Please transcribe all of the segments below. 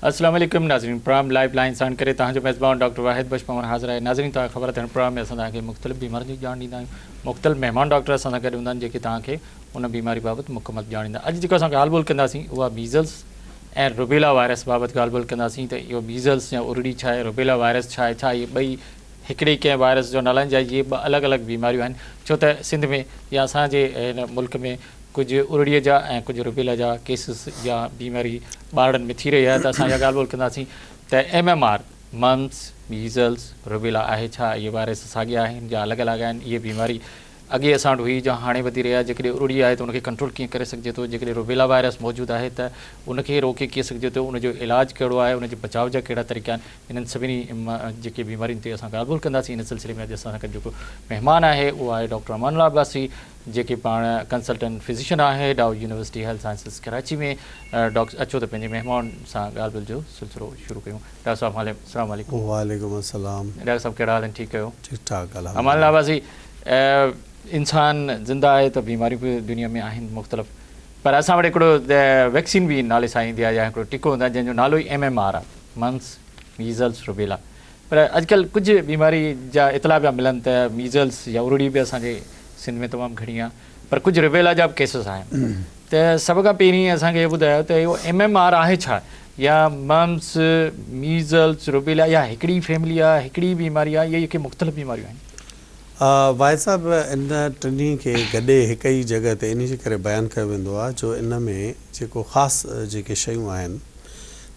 السلام عليڪم ناظرين پروگرام لائيف لائين ساڻ ڪري توهان جو ميزبان ڊاڪٽر واحد بخش پنهور حاضر آهي ناظرين توهان کي خبر آهي ته هن پروگرام ۾ اسان توهان کي مختلف بيمارين جي ڄاڻ ڏيندا آهيون مختلف مهمان ڊاڪٽر اسان سان گڏ هوندا آهن جيڪي توهان کي ان بيماري بابت مڪمل ڄاڻ ڏيندا اڄ جيڪو اسان ڳالهه ٻولهه ڪنداسين اها ميزلس ۽ روبيلا وائرس بابت ڳالهه ٻولهه ڪنداسين ته اهو ميزلس يا ارڙي ڇا آهي روبيلا وائرس ڇا آهي ڇا اهي ٻئي هڪڙي ڪنهن وائرس جو نالا آهن يا اهي ٻه الڳ الڳ بيماريون آهن ڇو ته سنڌ ۾ يا اسان جي هن ملڪ ۾ ڪجهه ارڙي جا ۽ ڪجهه روبيلا جا ڪيسز يا بيماري ٻارڙن ۾ ٿي رهي آهي ته اسان اها ڳالهه ٻولهه ڪنداسين ته M M R, mumps, measles, rubella آهي ڇا اهي وائرس ساڳيا آهن يا الڳ الڳ آهن اهي بيماري اڳي اسان وٽ هئي جا هاڻي وڌي رهي آهي، جيڪڏهن ارڙي آهي ته ان کي ڪنٽرول ڪيئن ڪري سگهجي ٿو، جيڪڏهن روبيلا وائرس موجود آهي ته ان کي روڪي ڪيئن سگهجي ٿو، ان جو علاج ڪهڙو آهي، ان جي بچاء جا ڪهڙا طريقا آهن، انهن سڀني جيڪي بيمارين تي اسان ڳالهه ٻولهه ڪنداسين، ان سلسلي ۾ اڄ اسان سان گڏ جيڪو مهمان آهي اهو آهي ڊاڪٽر امان الله عباسي جيڪي پاڻ ڪنسلٽنٽ فزيشن آهي Dow university health sciences Karachi ۾ doctor اچو ته پنهنجي مهمان سان ڳالهه ٻولهه جو سلسلو شروع ڪيون ڊاڪٽر صاحب السلام عليڪم. وعليڪم السلام. ڊاڪٽر صاحب ڪهڙا حال آهن ٺيڪ آهيو؟ ٺيڪ ٺاڪ الحمدلله. امان الله عباسي انسان زنده آهي ته بيماريون به دنيا ۾ آهن مختلف پر اسان وٽ هڪڙو ويڪسين به نالي سان ايندي آهي يا هڪڙو ٽيڪو هوندو آهي جنهن جو نالو ئي ايم ايم آر آهي ممس ميزلس روبيلا پر اڄڪلهه ڪجهه بيماري جا اطلاع پيا ملن ته ميزلس يا ارڙي به اسان جي سنڌ ۾ تمام گهڻي آهي پر ڪجهه روبيلا جا به ڪيسز آهن ته سڀ کان پهرين اسان کي اهو ٻڌايو ته اهو ايم ايم آر آهي ڇا يا ممس ميزلس روبيلا اها هڪڙي فيملي آهي هڪڙي بيماري آهي يا اهي مختلف بيماريون آهن. واحد صاحب ان ٽنهي کي گڏي هڪ ئي جڳهه تي انهي جي ڪري بيان ڪيو ويندو آهي جو ان ۾ جيڪو خاص جيڪي شيون آهن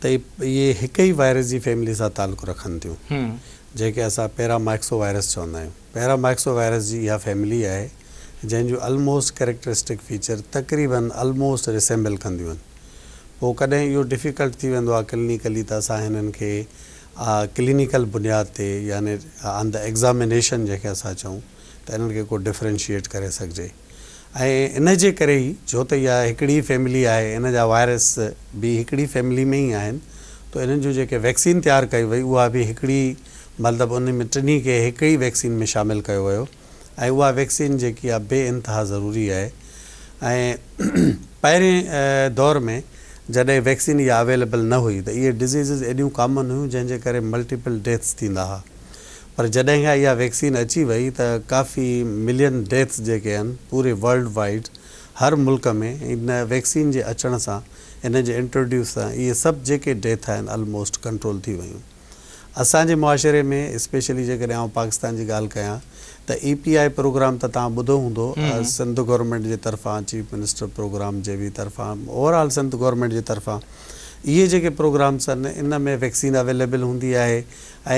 ته اهي هڪ ئي وائرس جي فيملي سان تعلق رکن ٿيون جنهن کي اسان پيرا مائڪسو وائرس چوندا آهيون. پيرا مائڪسو وائرس جي اها فيملي آهي جنهن جون الموسٽ ڪريڪٽرسٽڪ فيچر تقريبن الموسٽ ريسيمبل ڪنديون آهن. پوء ڪڏهن اهو ڊفيڪلٽ ٿي ويندو آهي ڪلينيڪلي ته اسان هنن کي ڪلينيڪل بنياد تي يعني آن the examination جنهن کي اسان چئون ته انهن کي ڪو ڊفرينشيئيٽ ڪري سگهجي ۽ ان جي ڪري ئي ڇو ته اها هڪڙي ئي فيملي آهي ان جا وائرس به هڪڙي فيملي ۾ ئي آهن ته انهن جون جيڪي ويڪسين تيار ڪئي وئي اها به هڪڙي مطلب انهي ۾ ٽنهي کي هڪ ئي ويڪسين ۾ شامل ڪيو ويو ۽ اها ويڪسين جيڪي آهي بي انتها ضروري آهي ۽ پهرين دور ۾ جڏهن ويڪسين اها اويليبل نه هئي ته اهي ڊزيزز ايڏيون ڪامن هيون جنهن جي ڪري ملٽيپل ڊيٿس ٿيندا ها پر جڏهن کان اها ويڪسين اچي وئي ته ڪافي ملين ڊيٿس جيڪي آهن پوري ورلڊ وائيڊ هر ملڪ ۾ ان ويڪسين جي اچڻ سان ان جي انٽروڊيوس سان اهي سڀ جيڪي ڊيٿ آهن الموسٽ ڪنٽرول ٿي ويون. اسان جي معاشري ۾ اسپيشلي جيڪڏهن آئون پاڪستان جي ڳالهه ڪيان ته اي پي آء پروگرام ته توهان ٻڌو هوندو سنڌ گورنمينٽ جي طرفان چيف منسٽر پروگرام جي به طرفان اوور آل سنڌ گورنمينٽ جي طرفان اهي جيڪي پروگرامس آهن ان ۾ ويڪسين اويليبل هوندي آهي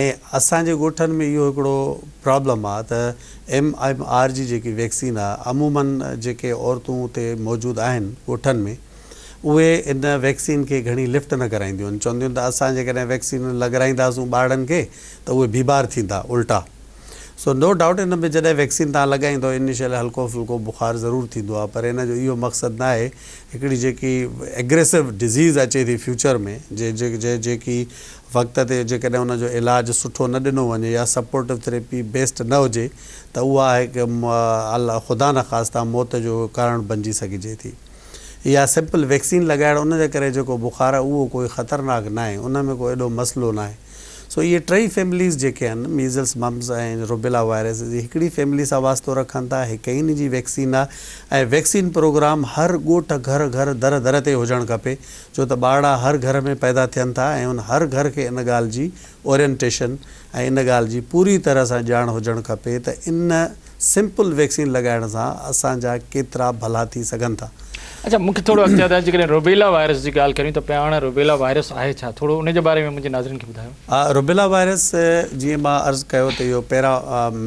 ۽ اسان جي ڳوٺن ۾ اهو هڪڙو پرابلم آهي ته ايم ايم آر جي جيڪي ويڪسين آهي عمومن جيڪي عورتون اتي موجود آهن ڳوٺن ۾ اهي ان ويڪسين کي گهڻي لفٽ نه ڪرائينديون آهن، چونديون آهن ته اسان جيڪڏهن ويڪسين لڳرائينداسون ٻارڙن کي ته اهي بيمار ٿيندا الٽا. سو نو ڊائوٽ ان ۾ جڏهن ويڪسين توهان لڳائيندو انيشل هلڪو ڦلڪو بخار ضرور ٿيندو آهي پر ان جو اهو مقصد نه آهي هڪڙي جيڪي ايگريسو ڊزيز اچي ٿي فيوچر ۾ جيڪي وقت تي جيڪڏهن ان جو علاج سٺو نه ڏنو وڃي يا سپورٽو ٿريپي بيسٽ نه هجي ته اها هڪ خدا نخواسته موت جو ڪارڻ بنجي سگهجي ٿي. اها سمپل ويڪسين لڳائڻ ان جي ڪري جيڪو بخار آهي اهو ڪوئي خطرناڪ ناهي ان ۾ ڪو ايڏو مسئلو ناهي سو اهي ٽئي فيمليز جيڪي آهن ميزلس ممز ۽ روبيلا وائرس اهي هڪڙي فيملي سان واسطو رکن ٿا هڪ ئي ان جي ويڪسين آهي ۽ ويڪسين پروگرام هر ڳوٺ گهر گهر در در تي هجڻ کپي ڇو ته ٻارڙا هر گهر ۾ پيدا ٿين ٿا ۽ ان هر گهر کي ان ڳالهه جي اورينٽيشن ۽ ان ڳالهه جي پوري طرح سان ڄاڻ هجڻ کپي ته ان سمپل ويڪسين لڳائڻ سان اسان جا ڪيترا ڀلا ٿي سگهن ٿا. اڇا مون کي ٿورو اڳتي وڌايو جيڪڏهن روبيلا وائرس جي ڳالهه ڪريون ته پاڻ روبيلا وائرس آهي ڇا ٿورو ان جي باري ۾ منهنجي ناظرين کي ٻڌايو. روبيلا وائرس جيئن مان عرض ڪيو ته اهو پيرا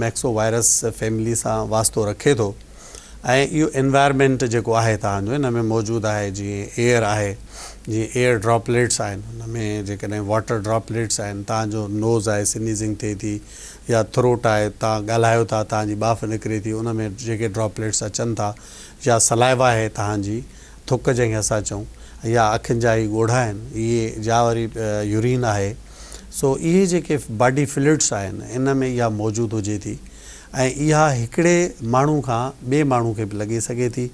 ميڪسو وائرس فيملي سان واسطو رکي ٿو ۽ اهو انوائرمينٽ جيڪو آهي توهان جو ان ۾ موجود آهي جيئن ايئر آهي جيئن ايئر ڊراپليٽس آهن ان ۾ جيڪڏهن واٽر ڊراپليٽس آهن توهان جو نوز آهي سنيزنگ ٿئي ٿي يا ٿروٽ آهي توهان ڳالهايو ٿا توهان جي ٻاڦ نڪري ٿي ان ۾ جيڪي ڊراپليٽس اچن ٿا يا سلائيوا آهي توهان جي ٿڪ جنهن کي اسان چئون يا اکين جا هي ڳوڙها آهن اهي يا وري يورين آهي سو اهي جيڪي باڊي فلوئڊس آهن ان ۾ اها موجود هجي ٿي ۽ اها هڪڙي ماڻهو کان ٻئي ماڻهو کي به لڳي سگهي ٿي.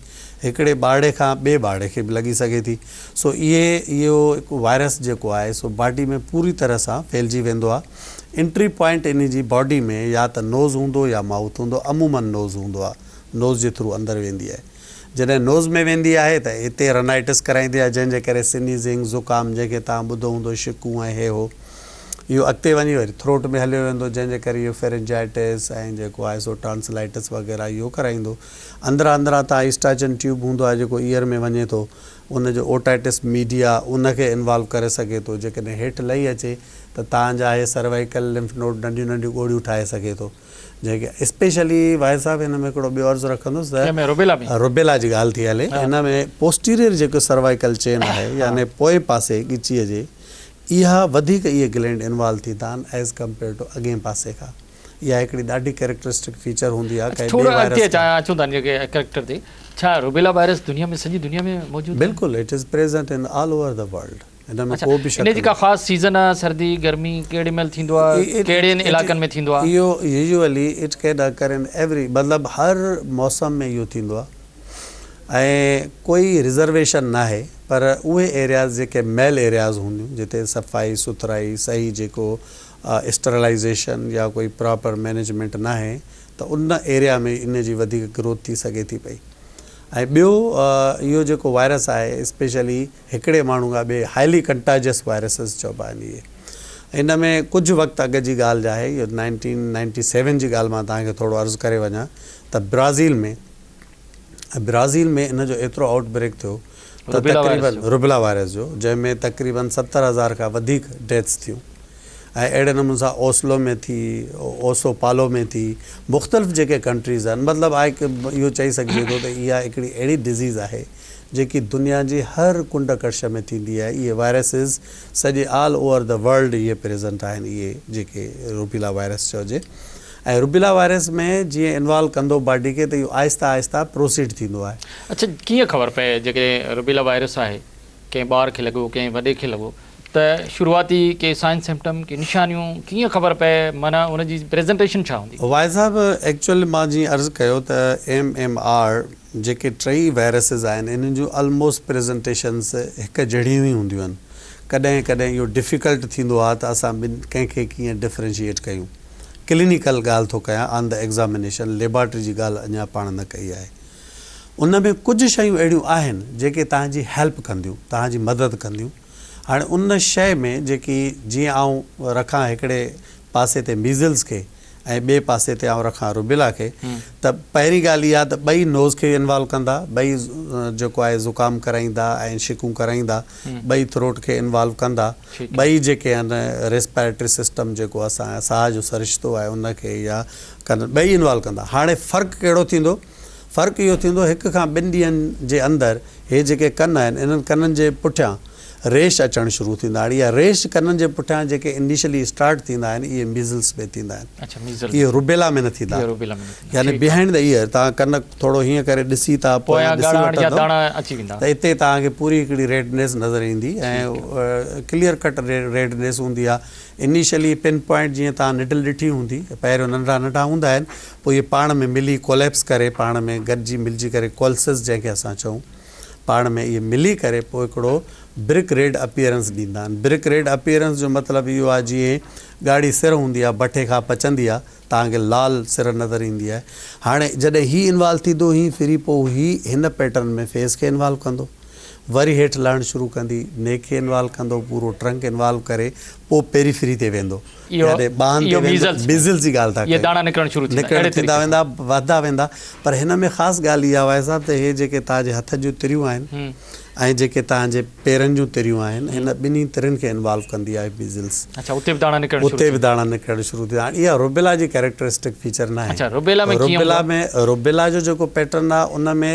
هڪڙي ٻارڙي کان ٻئي ٻارڙي کي به لڳي سگهي ٿي. سو اهي اهو هڪ وائرس جيڪو آهي سو باڊي ۾ پوري طرح سان ڦهلجي ويندو آهي. انٽري پوائنٽ انهي جي باڊي ۾ يا ته نوز هوندو يا مائوٿ هوندو عموماً نوز هوندو آهي. نوز جي ٿرو اندر ويندي آهي. جڏهن نوز ۾ ويندي آهي ته هتي رنائٽس ڪرائيندي آهي جنهن جي ڪري سنيزنگ، زڪام جنهن کي توهان ٻڌو هوندو شڪون ۽ هي هو. اهو اڳتي وڃي وري ٿروٽ ۾ هليو ويندو جنهن جي ڪري اهو فيرنجائٽس ۽ جيڪو آهي سو ٽانسلائٽس وغيره اهو ڪرائيندو. اندران اندران تان ايسٽاچن ٽيوب هوندو آهي جيڪو ايئر ۾ وڃي ٿو ان جو اوٽائٽس ميڊيا ان کي انوالو ڪري سگهي ٿو جيڪڏهن هيٺ لهي اچي ته تان جا اهي سروائيڪل لمف نوڊ ننڍيون ننڍيون ڳوڙهيون ٺاهي سگهي ٿو جنهن کي اسپيشلي واحد صاحب هن ۾ هڪڙو ٻيو عرض رکندس ته ڪنهن ۾ روبيلا ۾ روبيلا جي ڳالهه ٿي هلي هن ۾ پوسٽيريئر جيڪو سروائيڪل چين آهي يعني پوئين پاسي ڳچيء جي اها وڌيڪ اهي گلينڊ انوالو ٿيندا آهن ايز ڪمپيئر ٽو اڳئين پاسي کان. اها هڪڙي ڏاڍي ڪيريڪٽرسٽڪ فيچر هوندي آهي اڇا ڪنهن ٿورو ٻئي اڳتي وائرس اچان کان. اچون ٿا ان ڪيريڪٽر تي. ڇا روبيلا وائرس دنيا ۾ سڄي دنيا ۾ موجود آهي؟ بلڪل it is present in all over the world ان ۾ اڇا ڪو به ان شڪ جي ڪا ناهي. خاص سيزن آهي سردي گرمي ڪهڙي مهل ٿيندو آهي ڪهڙين علائقن ۾ ٿيندو آهي؟ اهو usually it can occur in every مطلب هر موسم ۾ اهو ٿيندو آهي. ۽ ڪوئي رزرويشن ناهي پر اهي ايرياز جيڪي ميل ايرياز هونديون جتي صفائي سٿرائي صحيح جيڪو اسٽرلائيزيشن يا ڪوئي پراپر مينيجمينٽ ناهي ته ان ايريا ۾ ان جي وڌيڪ گروٿ ٿي سگهي ٿي پئي ۽ ٻيو اهو جيڪو وائرس آهي اسپيشلي هڪڙي ماڻهو کان ٻئي هائلي ڪنٽاجس وائرسز چئبا آهن اهي ان ۾ ڪجهه وقت اڳ جي ڳالهه جا آهي اهو نائنٽين نائنٽي سيون جي ڳالهه مان توهان کي ٿورو عرض ڪري وڃان ته برازيل ۾ ۽ برازيل ۾ ان جو ايترو آئوٽ بريڪ ٿيو ته تقريبن روبيلا وائرس جو جنهن ۾ تقريبن 70,000 کان وڌيڪ ڊيٿس ٿيون ۽ اهڙي نموني سان اوسلو ۾ ٿي اوسو پالو ۾ ٿي مختلف جيڪي ڪنٽريز آهن مطلب آء اهو چئي سگهجي ٿو ته اها هڪڙي اهڙي ڊزيز آهي جيڪي دنيا جي هر ڪنڊ ڪڙڇ ۾ ٿيندي آهي اهي وائرسز سڄي آل اوور the world اهي پريزنٽ آهن اهي جيڪي روبيلا وائرس چئجي ۽ روبيلا وائرس ۾ جيئن انوالو ڪندو باڊي کي ته اهو آهستي آهستي پروسيڊ ٿيندو آهي. اڇا ڪيئن خبر پئي جيڪڏهن روبيلا وائرس آهي ڪنهن ٻار کي لڳو ڪنهن وڏي کي لڳو ته شروعاتي ڪي سائن سمپٽم ڪي نشانيون ڪيئن خبر پئي معنيٰ ان جي پريزنٽيشن ڇا هوندي؟ واحد صاحب ايڪچوئلي مان جيئن عرض ڪيو ته ايم ايم آر جيڪي ٽئي وائرسز آهن انهن جون الموسٽ پريزنٽيشنس هڪ جهڙيون ئي هونديون آهن ڪڏهن ڪڏهن اهو ڊفيڪلٽ ٿيندو آهي ته اسان ٻن ڪنهن کي ڪيئن ڊفرينشيئيٽ ڪيون ڪلينيڪل ڳالهه ٿو ڪيان آن the examination laboratory جي ڳالهه اڃا پاڻ نه ڪئي آهي ان ۾ ڪجهه شيون اهڙيون آهن جيڪي توهان جي هيلپ ڪنديون توهان جي مدد ڪنديون هاڻي ان شيء ۾ جيڪي جيئن آئون رکان هڪڙي پاسي تي ميزلز کي ۽ ٻئي پاسي تي آئون رکان روبيلا کي ته پهرين ڳالهه اها ته ٻئي نوز کي انوالو ڪندا ٻئي جيڪو آهي زڪام ڪرائيندا ۽ شڪون ڪرائيندا ٻئي ٿروٽ کي انوالو ڪندا ٻئي جيڪي آهن ريسپائريٽري سسٽم جيڪو اسان ساهه جو سرشتو آهي ان کي يا ڪن ٻئي انوالو ڪندا هاڻي فرق ڪهڙو ٿيندو فرق اهو ٿيندو هڪ کان ٻن ڏينهن جي اندر هي جيڪي ڪن آهن انهن ڪنن جي پٺيان ريش اچڻ شروع ٿيندا آهن اها ريش ڪنن جي پٺيان جيڪي انيشلي اسٽارٽ ٿيندا آهن اهي ميزلس ۾ ٿيندا آهن اهي روبيلا ۾ نه ٿيندا يعني بيهائنڊ the air توهان ڪن ٿورو هيئن ڪري ڏسي توهان پويان ڏسي وٺندو ته اتي توهان کي پوري هڪڙي ريڊنيس نظر ايندي ۽ ڪليئر ڪٽ ريڊنيس هوندي آهي انيشلي پن پوائنٽ جيئن توهان نڊل ڏٺي هوندي پهريون ننڍا ننڍا هوندا آهن پوء اهي پاڻ ۾ ملي ڪوليپس ڪري پاڻ ۾ گڏجي ملجي ڪري ڪولسس جنهن کي اسان چئون پاڻ ۾ اهي ملي ڪري پوء هڪڙو برڪ ريڊ اپيئرنس ڏيندا آهن. برڪ ريڊ اپيئرنس جو مطلب اهو آهي جيئن ڳاڙهي سر هوندي آهي بٺي کان پچندي آهي توهان کي لال سر نظر ايندي آهي. هاڻي جڏهن هي انوالو ٿيندو هي ڦري پوء هي هن پيٽرن ۾ فيس کي انوالو ڪندو وري هيٺ لهڻ شروع ڪندي نيڪ کي انوالو ڪندو پورو ٽرنڪ انوالو ڪري پوء پيريفري تي ويندو. يعني ٻانهن تي ويندو ميزلز جي ڳالهه ٿا ڪيون داڻا نڪرڻ شروع ٿيندا نڪرڻ ٿيندا ويندا وڌندا ويندا پر هن ۾ خاص ڳالهه اها آهي صاحب ته هي جيڪي توهان جي هٿ جون تريون آهن ۽ جيڪي توهان جي پيرن جون تريون آهن هن ٻنهي ترين کي انوالو ڪندي آهي ميزلز اڇا اتي به داڻا نڪرڻ اتي به داڻا نڪرڻ شروع ٿيندا هاڻي اها روبيلا جي ڪيريڪٽرسٽڪ فيچر ناهي اڇا روبيلا ۾ ڪيئن روبيلا ۾ روبيلا جو جيڪو پيٽرن آهي ان ۾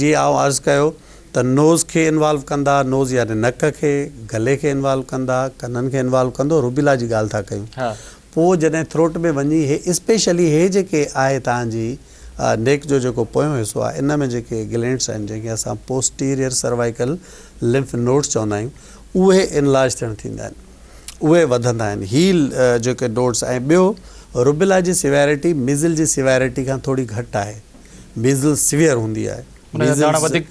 جي آئون عرض ڪيو ته نوز کي انوالو ڪندا، نوز يعني نڪ کي، گلي کي انوالو ڪندا، ڪنن کي انوالو ڪندو، روبيلا جي ڳالهه ٿا ڪيون. پوء جڏهن ٿروٽ ۾ وڃي هي اسپيشلي هي جيڪي آهي توهان جي نيڪ جو جيڪو پويون حصو آهي ان ۾ جيڪي گلينڊس آهن جنهن کي اسان پوسٽيريئر سروائيڪل لمف نوڊس چوندا آهيون اهي انلارج ٿيڻ ٿيندا آهن اهي وڌندا آهن هي جيڪي نوڊس ۽ ٻيو روبيلا جي سيويرٽي ميزل جي سيويرٽي کان ٿوري گهٽ آهي ميزل سيويئر هوندي آهي. ان جا داڻا وڌيڪ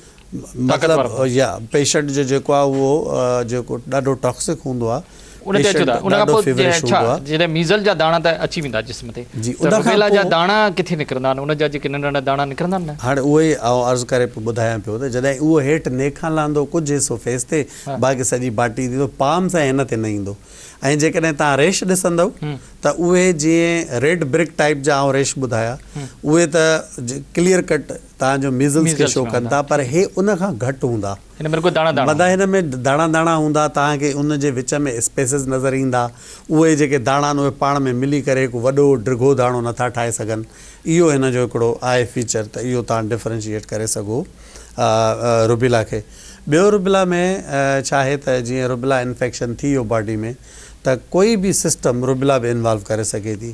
مطلب يا پيشنٽ جو جيڪو آهي اهو جيڪو ڏاڍو ٽاڪسڪ هوندو آهي ان تي اچو ٿا ان کان پوء ڇا جڏهن ميزل جا داڻا ته اچي ويندا جسم تي جي ان کان روبيلا جا داڻا ڪٿي نڪرندا آهن ان جا جيڪي ننڍا ننڍا داڻا نڪرندا آهن نه هاڻي اهو ئي آئون عرض ڪري پيو ٻڌايان پيو ته جڏهن اهو هيٺ نيڪ کان لهندو ڪجهه حصو فيس تي باقي سڄي باڊي تي ايندو پام سان هن تي نه ايندو ۽ جيڪڏهن توهان ريش ڏسندؤ ته اهي جيئن ريڊ برڪ ٽائيپ جا آئون ريش ٻڌايا اهي ته ڪليئر ڪٽ توهان جو ميزلز کي شو ڪن ٿا پر هي ان کان گهٽ هوندا. هن ۾ رڳو داڻا داڻا هوندا. هن ۾ داڻا داڻا هوندا توهان کي ان جي وچ ۾ اسپيسز نظر ايندا اهي جيڪي داڻا آهن اهي پاڻ ۾ ملي ڪري هڪ وڏو ڊگهو داڻو نٿا ٺاهي سگهن اهو هن جو هڪڙو آهي فيچر ته اهو توهان ڊفرنشيئيٽ ڪري سگهو روبيلا کي. ٻيو روبيلا ۾ ڇا آهي ته جيئن روبيلا انفيڪشن ٿي ويو باڊي ۾ ته ڪوئي به سسٽم روبيلا به انوالو ڪري سگهي ٿي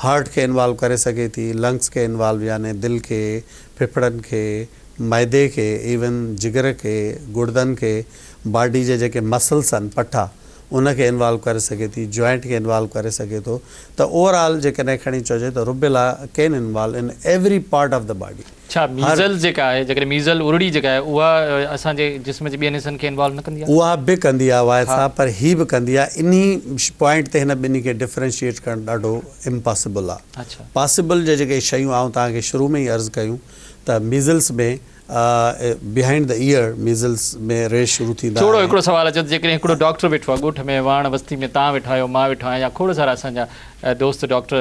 هارٽ کي انوالو ڪري سگهي ٿي لنگس کي انوالو يعني دل کي ڦڦڙن کي معدي کي ايون جگر کي گڙدن کي باڊي جي جيڪي مسلس آهن پٺا ان کي انوالو ڪري سگهي ٿي جوائنٽ کي انوالو ڪري سگهي ٿو ته اوور آل جيڪڏهن کڻي چئجي ته rubella can involve in every part of the body. ڇا ميزلز جيڪا آهي جيڪڏهن ميزل ارڙي جيڪا آهي اها اسان جي جسم جي ٻين حصن کي انوالو نه ڪندي آهي؟ اها به ڪندي آهي واحد صاحب پر هي به ڪندي آهي انهي پوائنٽ تي هن ٻنهي کي ڊفرنشيئيٽ ڪرڻ ڏاڍو امپاسبل آهي پاسبل جي جيڪي شيون آئون توهان کي شروع ۾ ئي عرض ڪيون ته measles ۾ behind the ear measles ۾ rash شروع ٿيندا ٿورو هڪڙو سوال اچي ٿو جيڪڏهن هڪڙو ڊاڪٽر ويٺو آهي ڳوٺ ۾ واڻ وستي ۾ توهان ويٺا آهيو مان ويٺو آهيان يا کوڙ سارا اسان جا دوست ڊاڪٽر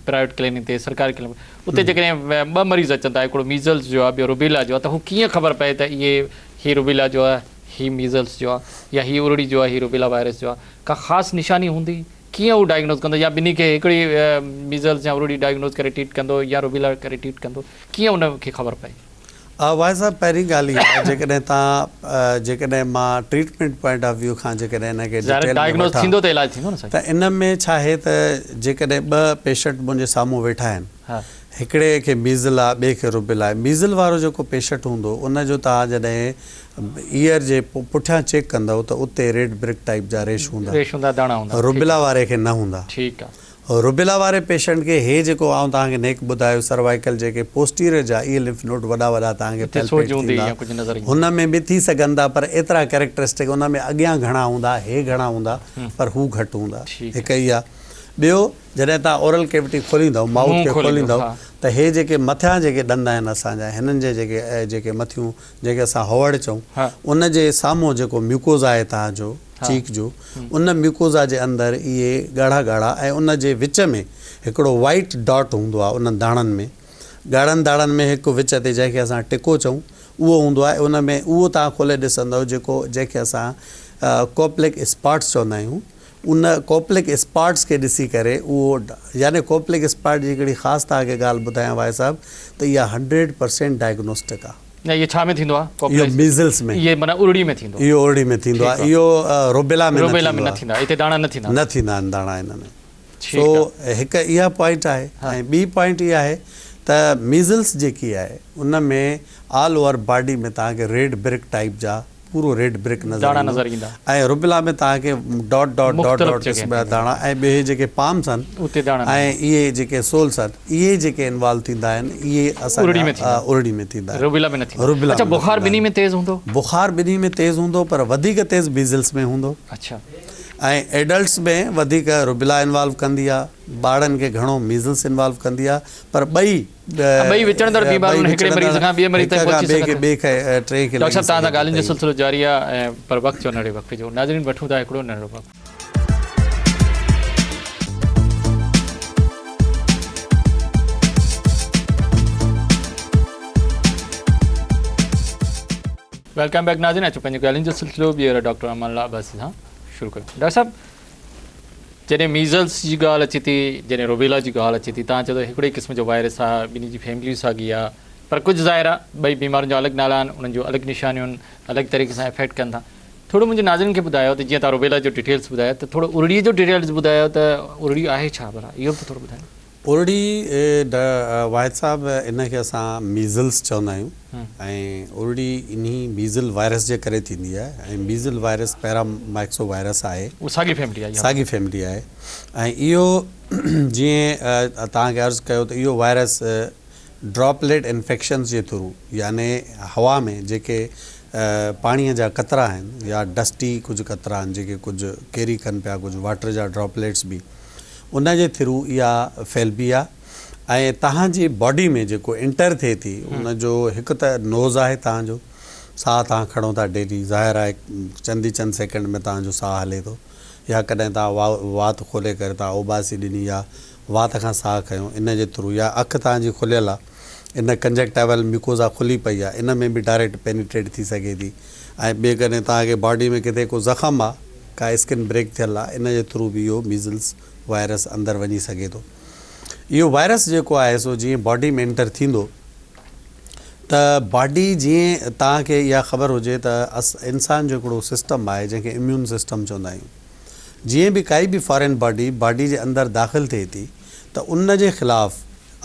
پرائيويٽ ڪلينڪ تي سرڪاري ڪلينڪ اتي جيڪڏهن ٻه مريض اچن ٿا هڪڙو ميزلز جو آهي ٻيو روبيلا جو آهي ته هو ڪيئن خبر پئي ته اهي هي روبيلا جو آهي هي ميزلز جو آهي يا هي ارڙي جو آهي هي روبيلا وائرس جو آهي ڪا خاص نشاني هوندي ڪيئن هو ڊائگنوز ڪندو يا ٻنهي کي هڪڙي ميزلز يا ارڙي ڊائگنوز ڪري ٽريٽ ڪندو يا روبيلا ڪري ٽريٽ ڪندو ڪيئن ان کي خبر پئي؟ واحد صاحب پهرين ڳالهه اها آهي جيڪڏهن توهان جيڪڏهن مان ٽريٽمينٽ پوائنٽ آف ويو کان جيڪڏهن ان کي ظاهر ڊيٽيل ۾ ڊائگنوز وٺان ٿيندو ته علاج ٿيندو نه سائين. ته ان ۾ ڇا آهي ته جيڪڏهن ٻه پيشنٽ منهنجي سامهون ويٺا آهن هڪڙي کي ميزل آهي ٻئي کي روبيلا آهي ميزل وارو جيڪو پيشنٽ هوندو ان جو توهان جڏهن ايئر جي پٺيان چيڪ ڪندؤ ته اتي ريڊ برڪ ٽائيپ جا ريش هوندا ريش هوندا داڻا هوندا ٺيڪ روبيلا واري کي نه هوندا. ٺيڪ آهي. روبيلا واري پيشنٽ کي هي جيڪو آئون توهان کي نيڪ ٻڌايو سروائيڪل جيڪي پوسٽيريئر جا اهي لمف نوڊ وڏا وڏا توهان کي اتي سوڄ پيلپيٽ هوندي ٿيندا يا ڪجهه نظر ايندو. هن ۾ به ٿي سگهن ٿا پر ايترا ڪيريڪٽرسٽڪ ان ۾ اڳيان گهڻا هوندا هي گهڻا هوندا پر هو گهٽ هوندا ٺيڪ هڪ اها ٻيو جڏهن توهان اورل ڪيوٽي کوليندؤ مائوٿ منهن کي کوليندؤ کوليندؤ ها. ته هي جيڪي مٿيان جيڪي ڏند آهن اسان جا هنن جي جيڪي جيڪي مٿيون جنهن کي اسان هوڙ چئون ها. ان جي سامهون جيڪو ميوڪوزا آهي توهان جو چيڪ جو ان ميوڪوزا جي اندر اهي ڳاڙها ڳاڙها ۽ ان جي وچ ۾ هڪڙو وائيٽ ڊاٽ هوندو آهي انهن داڻن ۾ ڳاڙهن داڻن ۾ هڪ وچ تي جنهن کي اسان ٽڪو چئون اهو هوندو آهي ان ۾ اهو توهان کولي ڏسندؤ جيڪو جنهن کي اسان ڪوپلڪ اسپاٽس چوندا آهيون ان ڪوپلڪ اسپاٽس کي ڏسي ڪري اهو يعني ڪوپلڪ اسپاٽ جي هڪڙي خاص توهان کي ڳالهه ٻڌايان واحد صاحب ته اها هنڊريڊ پرسينٽ ڊائگنوسٽڪ آهي. نه اهي ڇا ۾ ٿيندو آهي؟ اهو ميزلس ۾. اهي معنيٰ ارڙي ۾ ٿيندو. اهو ارڙي ۾ ٿيندو آهي. اهو روبيلا ۾ نه روبيلا ۾ نه ٿيندو آهي. اتي داڻا نه ٿيندا. نه ٿيندا آهن داڻا ان ۾. سو هڪ اها پوائنٽ آهي ۽ ٻي پوائنٽ اها آهي ته ميزلس جيڪي آهي ان ۾ آل اوور باڊي ۾ توهان کي ريڊ برڪ ٽائيپ جا پورو ريڊ برڪ نظر ايندو ۽ روبيلا ۾ توهان کي ڊاٽ ڊاٽ ڊاٽ ڊاٽ قسم جا داڻا ۽ ٻيو هي جيڪي پامس آهن ۽ اهي جيڪي سولس آهن اهي جيڪي انوالو ٿيندا آهن اهي اسان جا ارڙي ۾ ٿيندا آهن روبيلا ۾ نه ٿيندا. روبيلا اڇا بخار ٻنهي ۾ تيز هوندو؟ بخار ٻنهي ۾ تيز هوندو پر وڌيڪ تيز ميزلس ۾ هوندو. اڇا. ۽ ايڊلٽس ۾ وڌيڪ روبيلا انوالو ڪندي آهي ٻارڙن کي گهڻو ميزلس انوالو ڪندي آهي پر ٻئي ٻئي وچڙندڙ بيماريون هڪڙي مريض کان ٻئي مريض تائين پهچي سگهن ٿيون. ڊاڪٽر صاحب توهان سان ڳالهين جو سلسلو جاري آهي پر وقت ٿيو ننڍڙي وقفي جو ناظرين وٺون ٿا هڪڙو ننڍڙو وقفو. Welcome back ناظرين اچو پنهنجي ڳالهين جو سلسلو ٻيهر ڊاڪٽر امان الله عباسي سان شروع ڪريون ڊاڪٽر صاحب جڏهن ميزلز جي ڳالهه اچي ٿي، جڏهن روبيلا جي ڳالهه اچي ٿي، توهان چئو ٿا هڪڙي ئي قسم جو وائرس آهي، ٻنهي جي فيملي ساڳي آهي، پر ڪجهه ظاهر آهي ٻئي بيمارين جا الڳ نالا آهن، انهن جون الڳ نشانيون آهن، الڳ طريقي سان افيڪٽ ڪن ٿا. ٿورو منهنجي ناظرين کي ٻڌايو ته جيئن توهان روبيلا جو ڊيٽيلز ٻڌايو ته ٿورو ارڙي جو ڊيٽيلز ٻڌايو ته ارڙي آهي ڇا ڀلا اهو به ته ٿورو ٻڌايو. ارڙي واحد صاحب ان کي اسان ميزلز چوندا آهيون ۽ ارڙي انهي ميزل وائرس جي ڪري ٿيندي آهي ۽ ميزل وائرس پيرا مائڪسو وائرس آهي. اهو ساڳي فيملي آهي. ساڳي فيملي آهي ۽ اهو جيئن توهان کي عرض ڪيو ته اهو وائرس ڊراپليٽ انفيڪشنز جي ٿرو يعني هوا ۾ جيڪي پاڻيء جا قطرا آهن يا ڊسٽي ڪجهه قطرا آهن جيڪي ڪجهه ڪيري ڪن پيا ڪجهه واٽر جا ڊراپليٽس به ان جي ٿرو اها ڦهلبي آهي ۽ توهان جي باڊي ۾ جيڪو انٽر ٿئي ٿي ان جو هڪ ته نوز آهي توهان جو ساهه توهان کڻو ٿا ڊيلي ظاهر آهي چند ئي چند سيڪنڊ ۾ توهان جو ساهه هلي ٿو يا ڪڏهن توهان وات کولي ڪري توهان اوٻاسي ڏني يا وات کان ساهه کنيو ان جي ٿرو يا اک توهان جي کليل آ ان ڪنجنڪٽائيول ميوڪوزا کلي پئي آ ان ۾ به ڊائريڪٽ پينيٽريٽ ٿي سگهي ٿي ۽ ٻئي ڪڏهن توهان کي باڊي ۾ ڪٿي ڪو زخم آ ڪا اسڪن بريڪ ٿيل آ ان جي ٿرو به اهو ميزلس وائرس اندر وڃي سگهي ٿو. اهو وائرس جيڪو آهي سو جيئن باڊي ۾ انٽر ٿيندو ته باڊي جيئن توهان کي اها خبر هجي ته انسان جو هڪڙو سسٽم آهي جنهن کي اميون سسٽم چوندا آهيون. جيئن به ڪائي به فارين باڊي باڊي جي اندر داخل ٿئي ٿي ته ان جي خلاف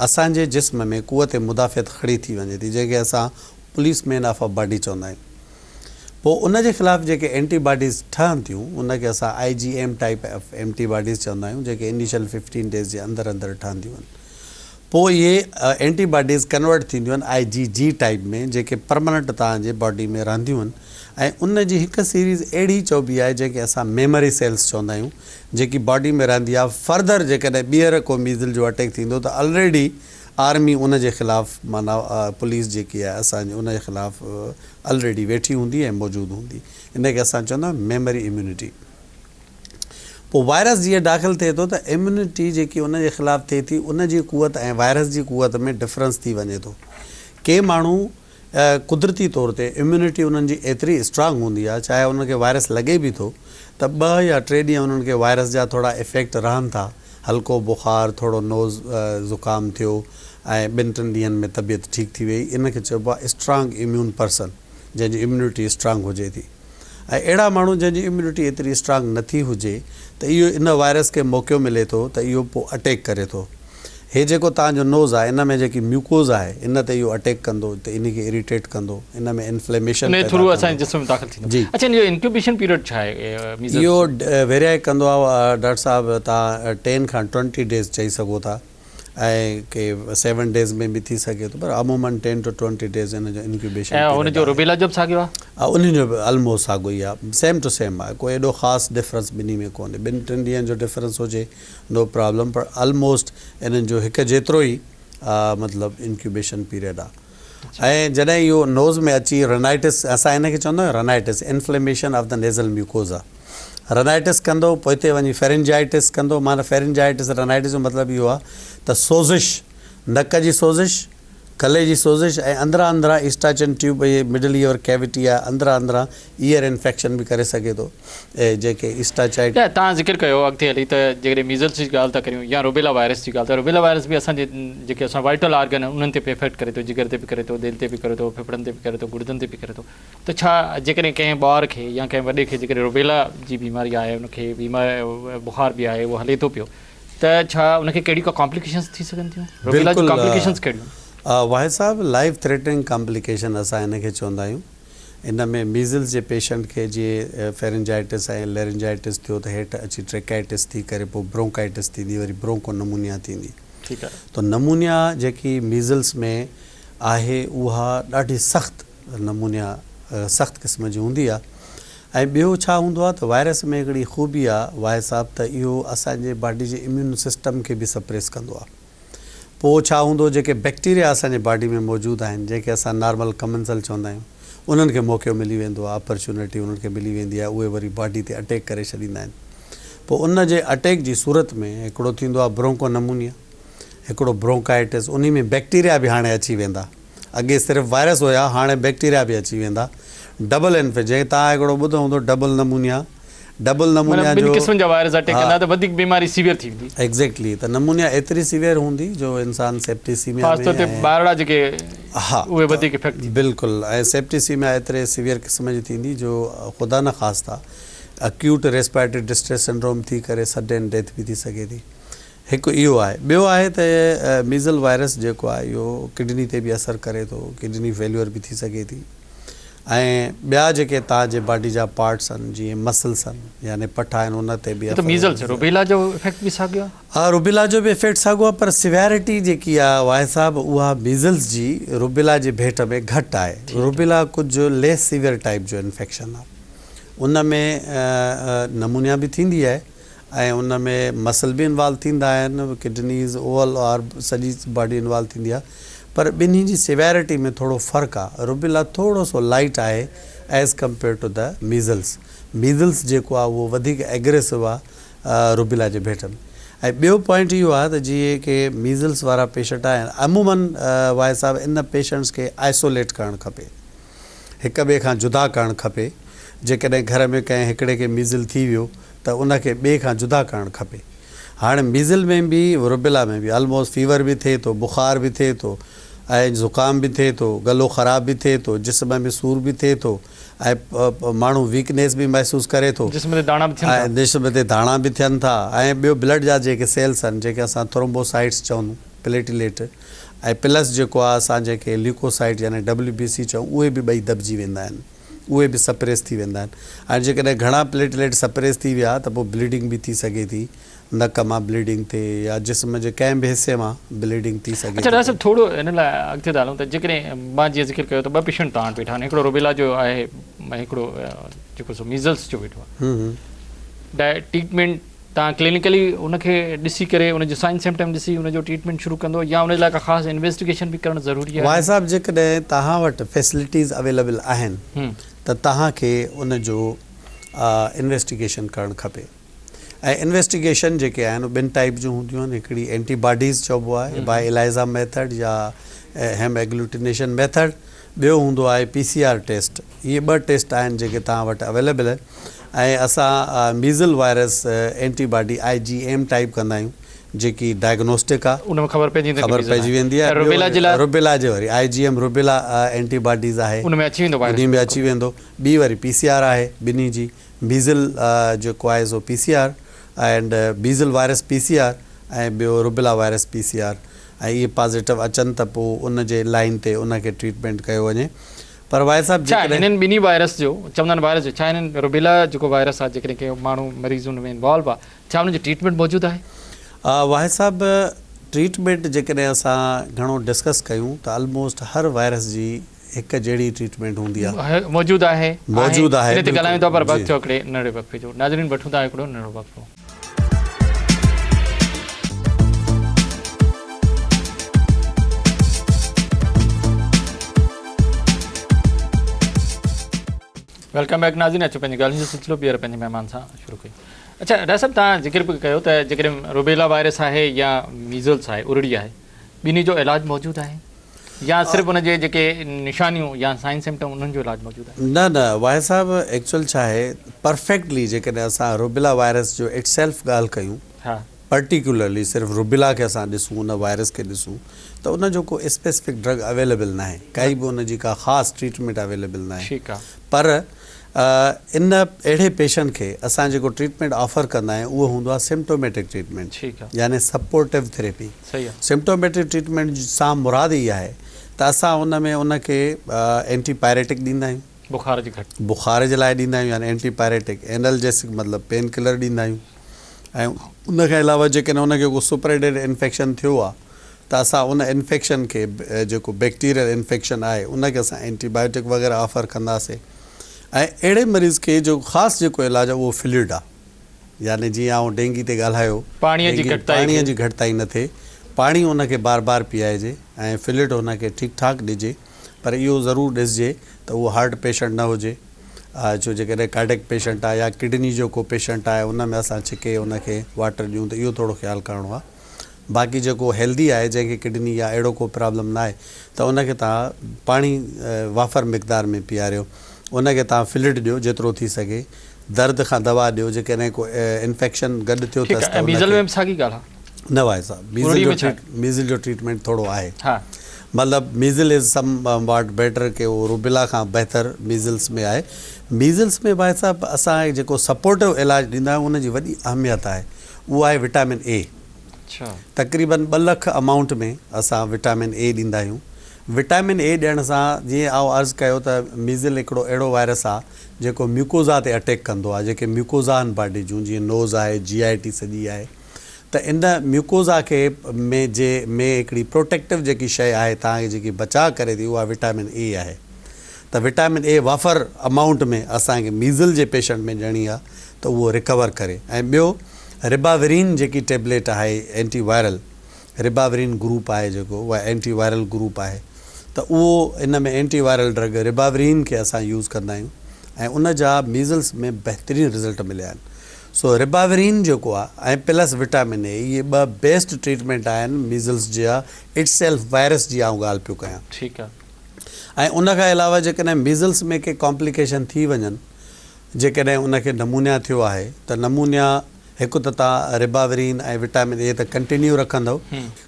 اسان جي جسم ۾ قوت مدافعت کڙي ٿي وڃي ٿي جنهن کي اسان police man of a body چوندا آهيون. پوء ان جي خلاف جيڪي اينٽي باڊيز ٺهن ٿيون ان کي اسان I G M type of anti bodies چوندا آهيون جيڪي انيشل ففٽين ڊيز جي اندر اندر ٺهنديون آهن. پوء اهي اينٽي باڊيز ڪنورٽ ٿينديون آهن آء جي جي ٽائيپ ۾ جيڪي پرماننٽ توهان جي باڊي ۾ رهنديون آهن ۽ ان جي هڪ سيريز اهڙي چئبي آهي جنهن کي اسان ميمري سيلز چوندا آهيون جيڪي باڊي ۾ رهندي آهي فرڌر جيڪڏهن ٻيهر ڪو ميزل جو اٽيڪ ٿيندو ته الريڊي آرمي ان جي خلاف معنيٰ پوليس جيڪي آهي اسان جي ان جي خلاف الريڊي ويٺي هوندي ۽ موجود هوندي ان کي اسان چوندا آهيون ميمري اميونٽي. پوء وائرس جيئن داخل ٿئي ٿو ته اميونٽي جيڪي ان جي خلاف ٿئي ٿي ان جي قوت ۽ وائرس جي قوت ۾ ڊفرنس ٿي وڃي ٿو. ڪي ماڻهو قدرتي طور تي اميونٽي انهن جي ايتري اسٽرانگ هوندي آهي چاهي انهن کي وائرس لڳي به ٿو ته ٻه يا ٽي ڏينهن انهن کي وائرس جا ٿورا افيڪٽ رهن ٿا هلڪو بخار ٿورو نوز زڪام ٿيو ۽ ٻن ٽن ڏينهن ۾ طبيعت ٺيڪ ٿي وئي ان کي چئبو آهي اسٽرانگ اميون پرسن جنهن جي اميونٽي اسٽرانگ هجي ٿي. ۽ اهڙا ماڻهو جنهن جي اميونٽي ايتري اسٽرانگ نه ٿي هجي ته اهو ان وائرس کي موقعو ملي ٿو ته اهو پوء اٽيڪ ڪري ٿو. هي جيڪو توهان جو نوز آهي ان ۾ جيڪي ميوڪوز آهي ان تي اهو اٽيڪ ڪندو ته انهي کي اريٽيٽ ڪندو ان ۾ انفليميشن ان جي پيدا ٿرو اسان ڪندو. جي جسم ۾ داخل ٿيندو. جي. اڇا ان جو انڪيوبيشن پيريڊ ڇا آهي ميزلز اهو جو؟ ويريائي ڪندو آهي ڊاڪٽر صاحب توهان ٽين کان ٽوئنٽي ڊيز چئي سگهو ٿا. ۽ ڪي سيون ڊيز ۾ به ٿي سگهي ٿو پر عموماً ٽين ٽو ٽوئنٽي ڊيز ان جو انڪيوبيشن ۽ ان پيريڊ جو آهي. روبيلا جو به ساڳيو آهي؟ انهن جو به الموسٽ ساڳيو ئي آهي سيم ٽو سيم آهي ڪو ايڏو خاص ڊفرنس ٻنهي ۾ ڪونهي ٻن ٽن ڏينهن جو ڊفرنس هجي نو پرابلم پر الموسٽ انهن جو هڪ جيترو ئي مطلب انڪيوبيشن پيريڊ آهي ۽ جڏهن اهو نوز ۾ اچي رنائٽس اسان ان کي چوندا آهيون rhinitis inflammation of the nasal mucosa rhinitis ڪندو پوئتي وڃي فيرنجائٽس ڪندو معنيٰ فيرنجائٽس رنائٽس جو مطلب اهو آهي ته سوزش نڪ جي سوزش گلي جي سوزش ۽ اندران اندران ايسٽاچن ٽيوب اهي مڊل ايئر ڪيوٽي آهي اندران اندران ايئر انفيڪشن به ڪري سگهي ٿو جنهن کي ايسٽاچائٽ يا توهان ذڪر ڪيو اڳتي هلي ته جيڪڏهن ميزلس جي ڳالهه ٿا ڪريون يا روبيلا وائرس جي ڳالهه ته روبيلا وائرس به اسان جي جيڪي اسان وائٽل آرگن آهن انهن تي به افيڪٽ ڪري ٿو جگر تي به ڪري ٿو دل تي به ڪري ٿو ڦڦڙن تي به ڪري ٿو گڙدن تي به ڪري ٿو ته ڇا جيڪڏهن ڪنهن ٻار کي يا ڪنهن وڏي کي جيڪڏهن روبيلا جي بيماري آهي ان کي بيمار بخار به آهي اهو هلي ٿو پيو ته ڇا ان کي ڪهڙيون ڪا ڪامپليڪيشنز ٿي سگهن ٿيون روبيلا جون بلڪل ڪامپليڪيشنز ڪهڙيون واحد صاحب لائف ٿريٽننگ ڪامپليڪيشن اسان ان کي چوندا آهيون ان ۾ ميزلز جي پيشنٽ کي جي فيرنجائٽس ۽ ليرنجائٽس ٿيو ته هيٺ اچي ٽريڪائٽس ٿي ڪري پوء برونڪائٽس ٿيندي وري برونڪو نمونيا ٿيندي ٺيڪ آهي. ته نمونيا جيڪي ميزلز ۾ آهي اها ڏاڍي سخت نمونيا سخت قسم جي هوندي آهي ۽ ٻيو ڇا هوندو آهي ته وائرس ۾ هڪڙي خوبي آهي واحد صاحب ته اهو اسان جي باڊي جي اميون سسٽم کي به سپريس ڪندو آهي پوء ڇا هوندو جيڪي بيڪٽيريا اسان جي باڊي ۾ موجود آهن جنهن کي اسان نارمل ڪمنسل چوندا آهيون انهن کي موقعو ملي ويندو آهي اپرچونٽي انهن کي ملي ويندي آهي اهي وري باڊي تي اٽيڪ ڪري ڇڏيندا آهن پوء ان جي اٽيڪ جي صورت ۾ هڪڙو ٿيندو آهي برونڪو نمونيا هڪڙو برونڪائٽس انهي ۾ بيڪٽيريا به هاڻي اچي ويندا اڳي صرف وائرس هيا هاڻي بيڪٽيريا به اچي ويندا ڊبل انفي جنهن توهان هڪڙو ٻڌو هوندو ڊبل نمونيا ڊبل معنيٰ نمونيا ٻن جو قسمن جا وائرس اٽيڪ ها ڪندا ته وڌيڪ بيماري سيويئر ٿي ويندي. ايگزيڪٽلي ته نمونيا ايتري سيويئر هوندي جو انسان سيپٽيسيميا خاص ۾ طور تي ۽ ٻارڙا جيڪي ها اهي ته وڌيڪ افيڪٽ ٿيندا. بلڪل ۽ سيپٽيسيميا ايتري سيويئر قسم جي ٿيندي جو خدا نخواسته اڪيوٽ ريسپائرٽري ڊسٽريس سنڊروم ٿي ڪري سڊن ڊيٿ به ٿي سگهي ٿي. هڪ اهو آهي. ٻيو آهي ته ميزل وائرس جيڪو آهي اهو ڪڊني تي به اثر ڪري ٿو، ڪڊني فيليور به ٿي سگهي ٿي ۽ ٻيا جيڪي توهان جي باڊي جا پارٽس آهن جيئن مسلس آهن يعني پٺا آهن ان تي به اثر ميزلس روبيلا جو افيڪٽ به ساڳيو آهي؟ ها روبيلا جو به افيڪٽ ساڳيو آهي پر سيويرٽي جيڪي آهي واحد صاحب اها ميزلس جي روبيلا جي ڀيٽ ۾ گهٽ آهي. روبيلا ڪجهه ليس سيويئر ٽائيپ جو انفيڪشن آهي ان ۾ نمونيا به ٿيندي آهي ۽ ان ۾ مسل به انوالو ٿيندا آهن ڪڊنيز اوول آر سڄي باڊي انوالو ٿيندي آهي پر ٻنهي جي سيويرٽي ۾ ٿورو فرق آهي روبيلا ٿورو سو لائيٽ آهي as compare to the measles measles جيڪو آهي اهو وڌيڪ ايگريسو آهي روبيلا جي ڀيٽ ۾ ۽ ٻيو پوائنٽ اهو آهي ته جيڪي ميزلس وارا پيشنٽ آهن عمومن واحد صاحب ان پيشنٽس کي آئسوليٽ ڪرڻ کپي هڪ ٻئي کان جدا ڪرڻ کپي. جيڪڏهن گهر ۾ ڪنهن هڪڙي کي ميزل ٿي ويو ته ان کي ٻئي کان جدا ڪرڻ کپي. هاڻي ميزل ۾ به روبيلا ۾ به الموسٽ فيور به ٿئي ٿو، بخار به ٿئي ٿو ۽ زڪام به ٿئي ٿو، گلو خراب به ٿئي ٿو، جسم ۾ سور به ٿئي ٿو ۽ ماڻهو ويڪنيس به محسوس ڪري ٿو. جسم تي داڻا به ٿين ٿا. ۽ جسم تي داڻا به ٿين ٿا ۽ ٻيو بلڊ جا جيڪي سيلس آهن جيڪي اسان ٿرومبوسائٽس چئون پليٽليٽ ۽ پلس جيڪو آهي اسان جنهن کي ليوڪوسائيٽ يعني ڊبليو بي سي چئون اهي به ٻئي دٻجي ويندا آهن اهي به سپريس ٿي ويندا آهن ۽ جيڪڏهن گهڻا پليٽليٽ سپريس ٿي ويا ته پوء بليڊنگ به ٿي سگهي ٿي نڪ مان بليڊنگ ٿئي يا جسم جي ڪنهن به حصي مان بليڊنگ ٿي سگهي اڇا ٿي ڊاڪٽر پئي. صاحب ٿورو ان لاء اڳتي ٿا هلون ته جيڪڏهن مان جيئن ذڪر ڪيو ته ٻه پيشنٽ توهان وٽ ويٺا آهن هڪڙو روبيلا جو آهي ۽ هڪڙو جيڪو سو ميزلس جو ويٺو آهي ٽريٽمينٽ توهان ڪلينيڪلي ان کي ڏسي ڪري ان جو سائن سمپٽم ڏسي ان جو ٽريٽمينٽ شروع ڪندو يا ان جي لاء ڪا خاص انويسٽيگيشن به ڪرڻ ضروري آهي؟ واحد صاحب جيڪڏهن توهان وٽ فيسلٽيز اويليبل آهن ته توهان کي ان جو انويسٽيگيشن ڪرڻ کپي ۽ انويسٽيگيشن جيڪي آهن اهي ٻن ٽائيپ جون هونديون آهن هڪڙي اينٽي باڊيز چئبو آهي باء الائزا ميٿڊ يا هيم ايگلوٽينيشن ميٿڊ ٻيو هوندو آهي پي سي آر ٽيسٽ اهي ٻه ٽيسٽ آهن جيڪي توهان وٽ اويليبل آهن ۽ اسان measles virus antibody I G M type ڪندا آهيون جيڪي ڊائگنوسٽڪ آهي ان ۾ خبر پئجي ويندي خبر پئجي ويندي آهي روبيلا جي لاء روبيلا جي وري I G M rubella antibodies آهي ان ۾ اچي ويندو وائرس ان ۾ اچي ويندو ٻي وري پي سي آر آهي ٻنهي جي ميزل جيڪو آهي سو P C R and measles virus P C R ۽ ٻيو rubella virus P C R ۽ اهي پازيٽو اچن ته پوء ان جي لائين تي ان کي ٽريٽمينٽ ڪيو وڃي پر واحد صاحب ڇا جيڪڏهن. هنن ٻنهي وائرس جو چوندا آهن وائرس جو ڇا هنن روبيلا جيڪو وائرس آهي جيڪڏهن ڪنهن ماڻهو مريض ان ۾ انوالو آهي ڇا ان جو ٽريٽمينٽ موجود آهي؟ واحد صاحب ٽريٽمينٽ جيڪڏهن اسان گهڻو ڊسڪس ڪيون ته الموسٽ هر وائرس جي هڪ جهڙي ٽريٽمينٽ هوندي آهي. موجود آهي موجود آهي ان تي ڳالهايون ٿا پر وقت ٿيو هڪڙي ننڍڙي وقفي جو ناظرين وٺون ٿا هڪڙو ننڍڙو وقفو. Welcome back ناظرين اچو پنهنجي ڳالهين جو سلسلو ٻيهر پنهنجي مهمان سان شروع ڪيون اڇا ڊاڪٽر صاحب توهان ذڪر به ڪيو ته جيڪڏهن روبيلا وائرس آهي يا ميزلس آهي ارڙي آهي ٻنهي جو علاج موجود آهي يا صرف ان جي جيڪي نشانيون يا سائن سمپٽم انهن جو علاج موجود آهي؟ نه نه واحد صاحب ايڪچوئل ڇا آهي پرفيڪٽلي جيڪڏهن اسان روبيلا وائرس جو it self ڳالهه ڪيون پرٽيڪيولرلي صرف روبيلا کي اسان ڏسون ان وائرس کي ڏسون ته ان جو ڪو اسپيسفڪ ڊرگ اويليبل ناهي ڪائي به ان جي ڪا خاص ٽريٽمينٽ اويليبل ناهي پر ان اهڙي پيشنٽ کي اسان جيڪو ٽريٽمينٽ آفر ڪندا آهيون اهو هوندو آهي سمپٽوميٽڪ ٽريٽمينٽ يعني سپورٽو ٿراپي سمپٽوميٽڪ ٽريٽمينٽ سان مراد اها آهي ته اسان ان ۾ ان کي اينٽي پائريٽڪ ڏيندا آهيون بخار جي گهٽ بخار جي لاء ڏيندا آهيون يعني اينٽي پائريٽڪ اينالجيسڪ مطلب پين ڪلر ڏيندا آهيون ۽ ان کان علاوه جيڪڏهن ان کي ڪو سپريڊيڊ انفيڪشن ٿيو آهي ته اسان ان انفيڪشن کي جيڪو بيڪٽيريل انفيڪشن آهي ان کي اسان اينٽي بايوٽڪ وغيره آفر ڪنداسي ۽ اهڙي مريض کي جو خاص جيڪو علاج آهي اهو فلوئڊ آهي يعني جيئن آئون ڊينگي تي ڳالهايو پاڻي جي گهٽتائي پاڻي جي گهٽتائي نه ٿئي پاڻي ان کي بار بار پيائجي ۽ فلوئڊ ان کي ٺيڪ ٺاڪ ڏجي پر اهو ضرور ڏسجي ته اهو هارٽ پيشنٽ نه هجي ڇو جيڪڏهن ڪارڊيڪ پيشنٽ آهي يا ڪڊني جو ڪو پيشنٽ آهي ان ۾ اسان ڇڪي ان کي واٽر ڏيون ته اهو ٿورو خيال ڪرڻو آهي باقي جيڪو هيلدي آهي جنهن کي ڪڊني يا اهڙو ڪو پرابلم ناهي ته ان کي توهان پاڻي وافر مقدار ۾ پياريو ان کي توهان فلوئڊ ڏيو جيترو ٿي سگهي درد کان دوا ڏيو جيڪڏهن ڪو انفيڪشن گڏ ٿيو اٿس ته ان کي. ميزل ۾ به ساڳي ڳالهه آهي. نه واحد صاحب ميزل جو ٽريٽ ميزل جو ٽريٽمينٽ ٿورو آهي مطلب measles is some what better ڪي اهو روبيلا کان بهتر ميزلس ۾ آهي ميزلس ۾ واحد صاحب اسان جيڪو سپورٽو علاج ڏيندا آهيون ان جي وڏي اهميت آهي اهو آهي وٽامن اي تقريبن ٻه لک امائونٽ ۾ اسان وٽامن اي ڏيندا آهيون. وٽامن اي ڏيڻ سان جيئن آئون عرض ڪيو ته ميزل هڪڙو اهڙو وائرس آ جيڪو ميوڪوزا تي اٽيڪ ڪندو آ جيڪي ميوڪوزا آهن باڊي جون جيئن نوز آهي جي آء ٽي سڄي آهي ته ان ميوڪوزا کي ۾ جي ۾ هڪڙي پروٽيڪٽو جيڪي شيء آهي توهان کي جيڪي بچاء ڪري ٿي اها وٽامن اي آهي ته وٽامن اي وافر امائونٽ ۾ اسان کي ميزل جي پيشنٽ ۾ ڏيڻي آ ته اهو رڪور ڪري ۽ ٻيو رباورين جيڪي ٽيبليٽ آهي اينٽي وائرل رباورين گروپ آهي جيڪو اها اينٽي وائرل گروپ آهي ته اهو ان ۾ اينٽي وائرل ڊرگ رباورين کي اسان يوز ڪندا آهيون ۽ ان جا ميزلس ۾ بهترين رزلٽ مليا آهن سو رباورين جيڪو آهي ۽ پلس وٽامن اي اهي ٻه بيسٽ ٽريٽمينٽ آهن ميزلس جا it self virus جي آئون ڳالهه پيو ڪيان. ٺيڪ آهي. ۽ ان کان علاوه جيڪڏهن ميزلس ۾ ڪي ڪامپليڪيشن ٿي وڃن جيڪڏهن ان کي نمونيا ٿيو آهي ته نمونيا هڪ ته توهان رباورين ۽ وٽامن اي ته ڪنٽينيو رکندؤ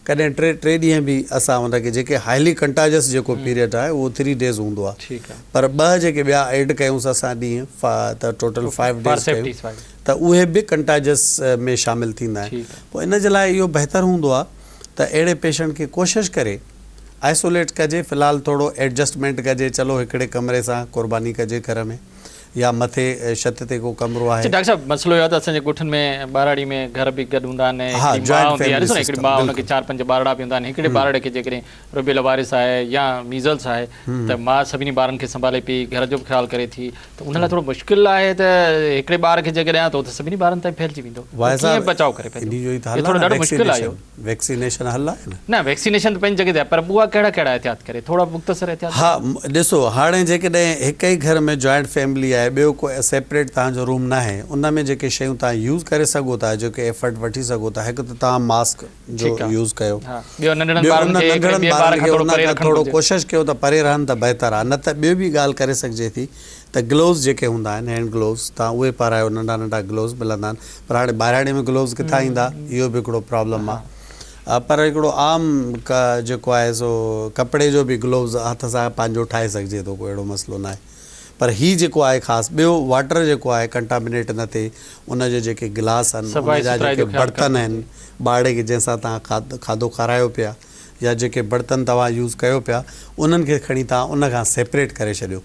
ڪڏهن ٽي ٽي ڏينهن به اسان ان کي جيڪي هائلي ڪنٽاجس جيڪو پيريڊ آهي اهو ٿري ڊيز هوندو آهي پر ٻه جيڪي ٻيا ايڊ ڪيونس اسان ڏينهن ته ٽوٽل فائيو ڊيز ڪيون ته اهي به ڪنٽاجس ۾ شامل ٿيندا آهن پوء ان جي لاء اهو بهتر هوندو آهي ته اهڙي پيشنٽ کي ڪوشش ڪري آئسوليٽ ڪجي في الحال ٿورو ايڊجسٽمينٽ ڪجي چلو هڪڙي ڪمري سان قرباني ڪجي گهر ۾ يا مٿي ڇت تي ڪو ڪمرو آهي. اڇا ڊاڪٽر صاحب مسئلو اهو آهي ته اسان جي ڳوٺن ۾ ٻهراڙي ۾ گهر به گڏ هوندا آهن ها هڪڙي ماء جوائنٽ هوندي آهي فيملي ڏسو نه هڪڙي سسٽم ماء ان کي بلڪل. چار پنج ٻارڙا به هوندا آهن هڪڙي ٻارڙي کي جيڪڏهن روبيلا وائرس آهي يا ميزلس آهي ته ماء سڀني ٻارن کي سنڀالي پئي گهر جو به خيال ڪري ٿي ته ان لاء ٿورو مشڪل آهي ته هڪڙي ٻار کي جيڪڏهن آهي ته هو ته سڀني ٻارن تائين ڦهلجي ويندو پوء واهي ڪيئن صاحب بچاء ڪري پنهنجو انهي جو ئي ته اهو حل ٿورو آهي نه ڏاڍو مشڪل آهي اهو. ويڪسينيشن ويڪسينيشن حل آهي نه. نه ويڪسينيشن ته پنهنجي جڳهه تي آهي پر ٻئا ڪهڙا ڪهڙا احتياط ڪري ٿورا مختصر احتياط ها ڏسو هاڻي جيڪڏهن هڪ ئي گهر ۾ جوائنٽ فيملي آهي ٻيو ڪو سيپريٽ توهان جو روم ناهي ان ۾ جيڪي شيون توهان يوز ڪري سگهو ٿا جيڪي ايفرٽ وٺي سگهو ٿا هڪ ته توهان ماسڪ جو ٺيڪ آهي يوز ڪيو ها ٻيو ننڍڙن ٻيو ٻارن ان کي هڪڙي ننڍڙن ٻئي ٻار ٻارن کان کي ٿورو ان پري کان رکڻ ٿورو گهرجي. ڪوشش ڪيو ته پري رهن ته بهتر آهي نه ته ٻيو به ڳالهه ڪري سگهجي ٿي ته گلوز جيڪي هوندا آهن هينڊ گلوز توهان اهي پارايو ننڍا ننڍا گلوز ملندا آهن پر هاڻي ٻاهراڙي ۾ گلوز ڪٿان ايندا اهو به هڪڙو پرابلم آهي پر هڪڙو عام جيڪو آهي سو ڪپڙي جو به گلوز هٿ سان پنهنجو ٺاهي سگهجي ٿو ڪو اهڙو مسئلو ناهي پر هي جيڪو آهي خاص ٻيو واٽر جيڪو آهي ڪنٽامنيٽ نه ٿئي ان جي جيڪي گلاس آهن ان جا جيڪي برتن آهن ٻارڙي کي جنهن سان توهان کاڌو کارايو پيا يا جيڪي برتن توهان يوز ڪيو پيا انهن کي کڻي توهان ان کان سيپريٽ ڪري ڇڏيو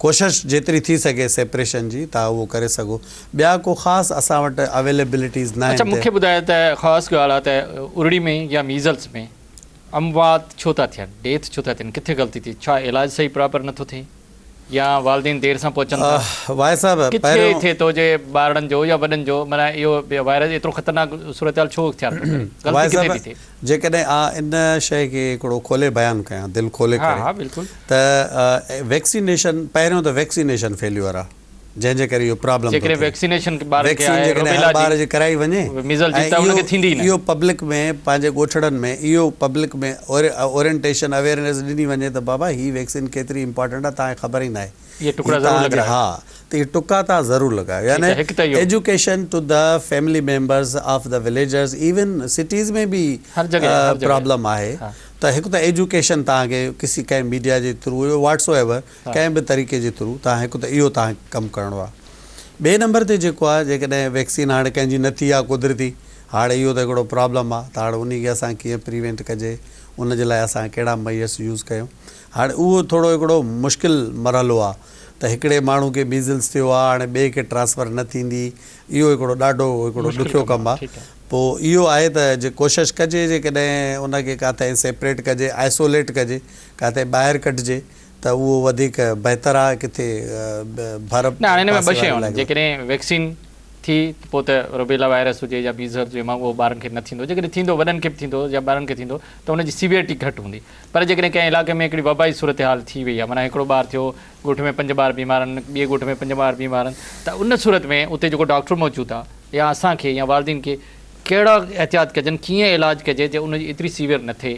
ڪوشش جيتري ٿي سگهي سيپريشن جي تان اهو ڪري سگهو. ٻيا ڪو خاص اسان وٽ اويليبلٽيز اڇا ناهن مون ته. کي ٻڌايو ته خاص ڳالهه آ ته ارڙي ۾ يا ميزلز ۾ اموات ڇو ٿا ٿين ڊيٿ ڇو ٿا ٿين ڪٿي غلطي ٿي ڇا علاج صحيح پراپر نٿو ٿئي يا والدين دير سان پهچن ٿا واحد صاحب ڪٿي پهريون. ٿئي ٿو جي ٻارڙن جو يا وڏن جو معنيٰ اهو وائرس ايترو خطرناڪ صورتحال ڇو اختيار ٿو ڪري غلطي واحد ڪٿي صاحب ٿي ٿئي. جيڪڏهن آء ان شيء کي هڪڙو کولي بيان ڪيان دل کولي ها ڪري ها بلڪل. ته ويڪسينيشن پهريون ته ويڪسينيشن فيليور آ جنهن جي ڪري اهو پرابلم ٿو جيڪڏهن ٿئي. ويڪسينيشن ٻارن کي ويڪسين آهي جيڪڏهن روبيلا هر ٻار جي جي ڪرائي وڃي ميزل جي ۽ ته ان اهو کي ٿيندي ئي نه. اهو پبلڪ ۾ پنهنجي ڳوٺڙن ۾ اهو پبلڪ ۾ اورينٽيشن اويئرنيس ڏني وڃي ته بابا هي ويڪسين ڪيتري امپارٽنٽ آ توهان کي خبر ئي ناهي. اهي ٽڪڙا هي ضرور توهان جي لڳرايو. ها ته اهي ٽڪا توهان ضرور لڳايو ٺيڪ يعني آهي هڪ ته اهو. Education to the family members of the villagers even cities ۾ به هر جڳهه هر جڳهه پرابلم آهي ها. ته هڪ ته ايجوڪيشن توهان کي ڪسي ڪنهن ميڊيا جي ٿرو يا واٽ سو ايور ها. ڪنهن به طريقي جي ٿرو توهان هڪ ته اهو توهان کي ڪم ڪرڻو آهي ٻئي نمبر تي جيڪو آهي جيڪڏهن ويڪسين هاڻي ڪنهن جي نه ٿي آهي قدرتي هاڻي اهو ته هڪڙو پرابلم آهي ته هاڻي انهي کي اسان ڪيئن پريوينٽ ڪجي ان جي لاء اسان ڪهڙا ميئرس يوز ڪيون هاڻي اهو ٿورو هڪڙو مشڪل مرحلو آ ته هڪڙي ماڻهو کي ميزلز ٿيو آ هاڻي ٻئي کي ٽرانسفر نه ٿيندي اهو هڪڙو ڏاڍو هڪڙو مشڪل ڏکيو ڪم ڪم آ آ ٺيڪ آ. پوء اهو آهي ته جي ڪوشش ڪجي جيڪڏهن ان کي ڪاٿئين سيپريٽ ڪجي آئسوليٽ ڪجي ڪاٿي ٻاهر ڪڍجي ته اهو وڌيڪ بهتر آ ڪٿي ڀر نه هاڻي ان ۾ ٻه پاسي واري شيون آهن علائقي ۾. جيڪڏهن ويڪسين ٿي ته پوء ته روبيلا وائرس هجي يا ميزلز هجي مان اهو ٻارن کي نه ٿيندو جيڪڏهن ٿيندو وڏن کي به ٿيندو يا ٻارن کي ٿيندو ته ان جي سيويئرٽي گهٽ هوندي پر جيڪڏهن ڪنهن علائقي ۾ هڪڙي وبائي صورتحال ٿي وئي آهي معنيٰ هڪڙو ٻار ٿيو ڳوٺ ۾ پنج ٻار بيمار آهن ٻئي ڳوٺ ۾ پنج ٻار بيمار آهن ته ان صورت ۾ اتي جيڪو ڊاڪٽر موجود آهي يا اسان کي يا والدين کي ڪهڙا احتياط ڪجن ڪيئن علاج ڪجي جي ان جي ايتري سيويئر نه ٿئي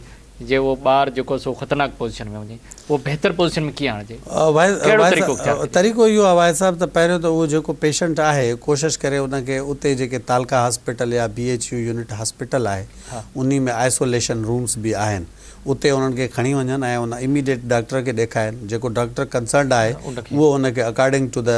جي اهو ٻار جيڪو سو خطرناڪ پوزيشن ۾ وڃي اهو بهتر پوزيشن ۾ ڪيئن آڻجي ڪهڙو طريقو اختيار ڪجي. طريقو اهو آهي واحد صاحب ته پهريون ته اهو جيڪو پيشنٽ آهي ڪوشش ڪري ان کي اتي جيڪي تعلقه هاسپيٽل يا B H U unit hospital آهي انهي ۾ آئسوليشن رومس به آهن اتي انهن کي کڻي وڃن ۽ ان اميڊيٽ ڊاڪٽر کي ڏيکائن جيڪو ڊاڪٽر ڪنسرنڊ آهي اهو ان کي اڪارڊنگ ٽو the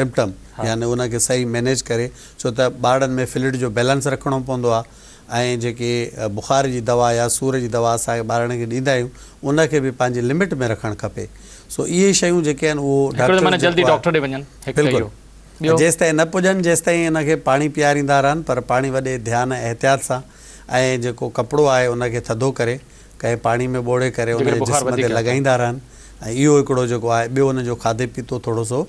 symptom يعني ان کي صحيح مينيج ڪري ڇو ته ٻارڙن ۾ فلوئڊ جو بيلنس رکڻو پوندو آهي ۽ جيڪي بخار جي دوا يا سور جي دوا اسان ٻارڙن کي ڏيندا آهيون ان کي به پنهنجي لمٽ ۾ رکڻ کپي. سو اهي شيون جيڪي آهن اهو هڪڙو ته ڊاڪٽر معنيٰ جلدي جيڪو آهي ڊاڪٽر ڏي وڃن هڪ ته بلڪل اهو ٻيو. جيستائين نه پڄن جيستائين ان کي پاڻي پياريندا رهن پر پاڻي وڏي ڌيان ۽ احتياط سان ۽ جيڪو ڪپڙو آهي ان کي ٿڌو ڪري ڪنهن پاڻي ۾ ٻوڙي ڪري ان جيڪڏهن جي بخار جسم تي وڌيڪ آهي ته. لڳائيندا رهن ۽ اهو هڪڙو جيڪو آهي ٻيو ان جو کاڌي پيتو ٿورو سو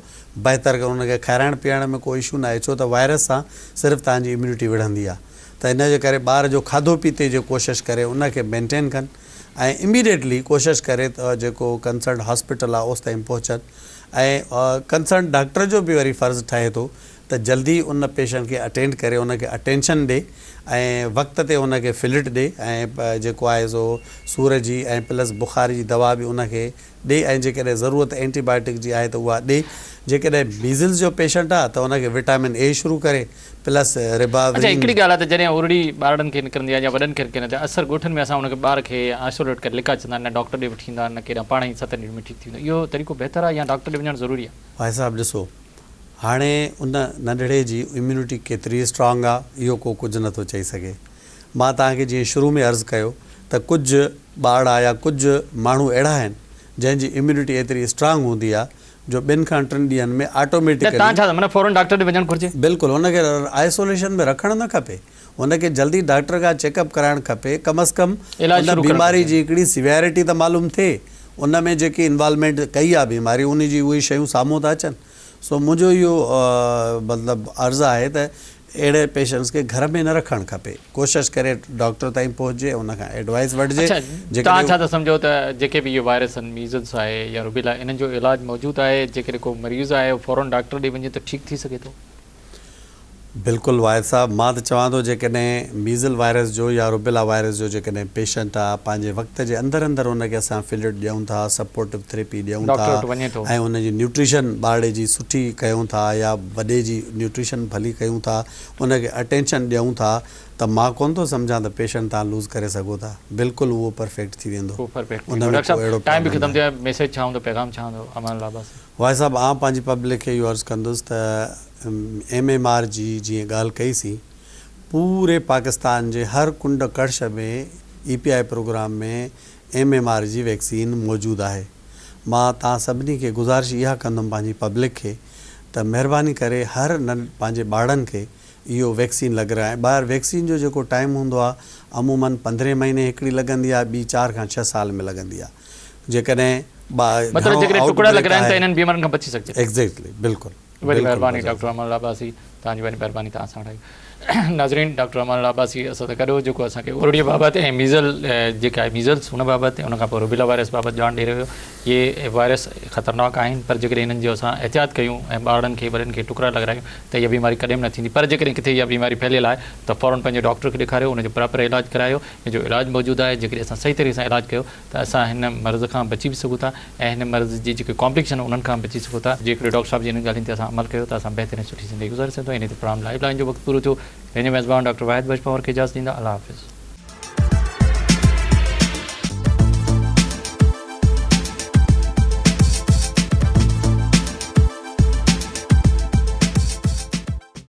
بهتر ڪن ان کي کارائڻ پيارڻ ۾ ڪو اشو ناهي ڇو ته وائرس سان صرف توهان جي اميونٽي وڙهندي آهي ته ان جي ڪري ٻار جو کاڌو پيتي جي ڪوشش ڪري ان کي مينٽين ڪن ۽ اميڊيٽلي ڪوشش ڪري ته جيڪو ڪنسرنڊ هاسپيٽل آهي اوستائين پهچن ۽ ڪنسرنڊ ڊاڪٽر جو به وري فرض ٺهي ٿو ته جلدي ان پيشنٽ کي اٽينڊ ڪري ان کي اٽينشن ڏي ۽ وقت تي ان کي فلڊ ڏي ۽ جيڪو آهي سو سور جي ۽ پلس بخار جي دوا به ان کي ڏي ۽ جيڪڏهن ضرورت اينٽي بائيوٽڪ جي آهي ته اها ڏي جيڪڏهن ميزلز جو پيشنٽ آهي ته ان کي وٽامن اي شروع ڪري پلس اڇا رباورين. هڪڙي ڳالهه آهي ته جڏهن اورڙي ٻارڙن کي نڪرندي آهي يا وڏن کي نڪرندي آهي اڪثر ڳوٺن ۾ اسان ان کي ٻار کي آئسوليٽ ڪري لڪا ڇڏندا آهن نه ڊاڪٽر ڏي وٺي ايندا آهن نه ڪيڏانهن پاڻ ئي ستن ڏينهن ۾ ٺيڪ ٿي ويندو اهو طريقو بهتر آهي يا ڊاڪٽر ڏي وڃڻ ضروري آهي. ڀائي صاحب ڏسو هاڻي ان ننڍڙي جي اميونٽي ڪيتري اسٽرانگ آ اهو ڪو ڪجهه نٿو چئي سگهي. مان توهان کي جيئن شروع ۾ عرض ڪيو ته ڪجهه ٻارڙا يا ڪجهه ماڻهو اهڙا آهن جنهن جي اميونٽي ايتري اسٽرانگ هوندي آ جو ٻن کان ٽن ڏينهن ۾ نه توهان آٽوميٽيڪلي ڇا ٿا معنيٰ فورن ڊاڪٽر ڏي وڃڻ گهرجي. بلڪل ان کي آئسوليشن ۾ رکڻ نه کپي ان کي جلدي ڊاڪٽر کان چيڪ اپ ڪرائڻ کپي ڪم از ڪم علاج ان شروع ڪرڻ بيماري گهرجي. جي هڪڙي سيويرٽي ته معلوم ٿئي ان ۾ جيڪي انوالومينٽ ڪئي آ بيماري ان جي اهي شيون سامهون ته اچن سو منهنجو اهو مطلب عرض آهي ته اهڙي پيشنٽس کي گهر ۾ نه رکڻ کپي ڪوشش ڪري ڊاڪٽر تائين پهچجي ان کان ايڊوائس وٺجي اڇا توهان جيڪڏهن ڇا ٿا سمجهو ته جيڪي به اهي وائرس آهن ميزلس آهي يا روبيلا انهن جو علاج موجود آهي جيڪڏهن ڪو مريض آهي اهو فورن ڊاڪٽر ڏي وڃي ته ٺيڪ ٿي سگهي ٿو؟ بلڪل واحد صاحب مان ته چوان ٿو جيڪڏهن ميزل وائرس جو يا روبيلا وائرس جو جيڪڏهن پيشنٽ آ پنهنجي وقت جي اندر اندر ان کي اسان فلوئڊ ڏيون ٿا سپورٽو ٿريپي ڏيون ٿا ڊاڪٽر وٽ وڃي ٿو. ۽ ان جي نيوٽريشن ٻارڙي جي سٺي ڪيون ٿا يا وڏي جي نيوٽريشن ڀلي ڪيون ٿا ان کي اٽينشن ڏيون ٿا ته مان ڪونه ٿو سمجهان ته پيشنٽ تان لوز ڪري سگهو ٿا بلڪل اهو پرفيڪٽ ٿي ويندو اهو پرفيڪٽ ٿي ان ويندو ۾ ڊاڪٽر ڪو صاحب اهڙو ٽائيم به پرابلم ختم ٿي ناهي. ويو آهي ميسيج ڇا هوندو پيغام ڇا هوندو امان الله عباسي. واحد صاحب آئون پنهنجي پبلڪ کي اهو عرض ڪندس ته ايم ايم آر جي جيئن ڳالهه ڪئي سين پوري پاڪستان جي هر ڪنڊ ڪڙڇ ۾ اي پي آء پروگرام ۾ ايم ايم آر جي ويڪسين موجود آهي مان توهان سڀني کي گذارش اها ڪندم پنهنجي پبلڪ کي ته مهرباني ڪري هر پنهنجي ٻارڙن کي اهو ويڪسين لڳرائين ۽ ٻاهر ويڪسين جو جيڪو ٽائيم هوندو آهي عمومن پندرهين مهيني هڪڙي لڳندي آهي ٻي چار کان ڇهه سال ۾ لڳندي آهي جيڪڏهن مطلب گهڻو جيڪڏهن آئوٽ ٽڪڙا بريڪ لڳرائين ته آهي انهن بيمارين کان بچي سگهجي ٿو. ايگزيڪٽلي بلڪل وڏي بلڪل مهرباني بجا ڊاڪٽر امان الله عباسي توهان جي وڏي مهرباني توهان سان وٺائي ناظرين ڊاڪٽر امان الله عباسي اسان سان گڏ هو جيڪو اسان کي اورڙي بابت ۽ ميزل جيڪا آهي ميزلس ان بابت ان کان پوء روبيلا وائرس بابت ڄاڻ ڏئي رهيو هو اهي وائرس خطرناڪ آهن پر جيڪڏهن انهن جو اسان احتياط ڪيون ۽ ٻارڙن کي وڏن کي ٽڪرا لڳرايون ته اها بيماري ڪڏهن به نه ٿيندي پر جيڪڏهن ڪٿي اها بيماري ڦهليل آهي ته فورن پنهنجي ڊاڪٽر کي ڏيکاريو ان جو پراپر علاج ڪرايو ان جو علاج موجود آهي جيڪڏهن اسان صحيح طريقي سان علاج ڪيو ته اسان هن مرض کان بچي به سگهون ٿا ۽ هن مرض جي جيڪي ڪامپليڪشن انهن کان بچي سگهون ٿا. جيڪڏهن ڊاڪٽر صاحب جي انهن ڳالهين تي اسان عمل ڪيو ته اسان بهتر ۽ سٺي زندگي گذاري سگهون ٿا. انهي تي پروگرام لائيف لائين جو وقت پورو ٿيو. پنهنجي ميزبان ڊاڪٽر واحد بخش پنهور کي اجازت ڏيندا. الله حافظ.